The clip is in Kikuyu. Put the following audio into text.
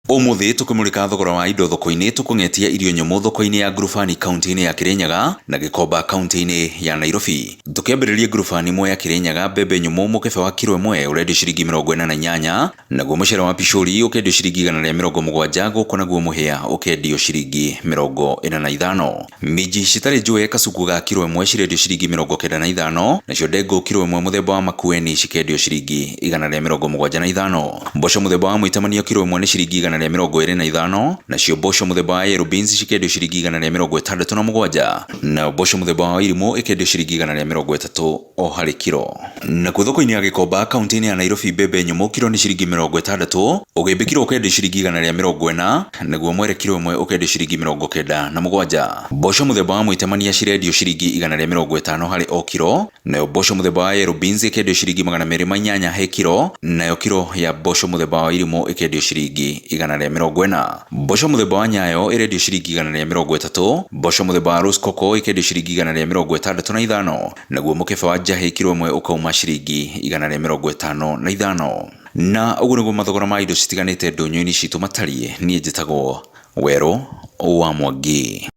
Ũmũthĩ tũkĩmũrĩka thogora wa indo thoko-inĩ tũkũng'etia irio nyũmũ thoko-inĩ ya Ngurubani kaunti-inĩ ya Kĩrĩnyaga na Gĩkomba kaunti-inĩ ya Nairobi. Tũkĩambĩrĩria Ngurubani Mwea Kĩrĩnyaga mbembe nyũmũ mũkebe wa kiro ĩmwe ũrendio ciringi 48, naguo mũcere wa picũri ũkendio ciringi 170, gũkũ naguo mũhĩa ũkendio ciringi 45. Minji citarĩ njũe kacuku ga kiro ĩmwe cirendio ciringi 95, nacio ndengũ kiro ĩmwe mũthemba wa makueni cikendio ciringi 175. Mboco mũthemba wa mũitamanio kiro ĩmwe nĩ ciringi 125, nacio mboco mũthemba wa yellow beans cikendio ciringi 167, nayo mboco mũthemba wa irimũ ĩkendio ciringi 130 o harĩ kiro. Nakuo thoko-inĩ ya Gĩkomba kaunti-inĩ ya Nairobi mbembe nyũmũ kiro nĩ ciringi 60, ũgĩmbĩ kiro ũkendio ciringi 140, naguo mwere kiro ĩmwe ũkendio ciringi 97. Mboco mũthemba wa mũitemania cirendio ciringi 150 harĩ o kiro, nayo mboco mũthemba wa yellow beans ĩkendio ciringi 208 he kiro, nayo kiro ya mboco mũthemba wa irimũ ĩkendio ciringi 140. Mboco mũthemba wa nyayo ĩrendio ciringi 130, mboco mũthemba wa rosecoco ĩkendio ciringi 165, naguo mũkebe wa njahĩ kiro ĩmwe ũkauma ciringi 155. Na ũguo nĩguo mathogora ma indo citiganĩte ndũnyũ-inĩ citũ matariĩ. Niĩ njĩtagwo Werũ wa Mwangi.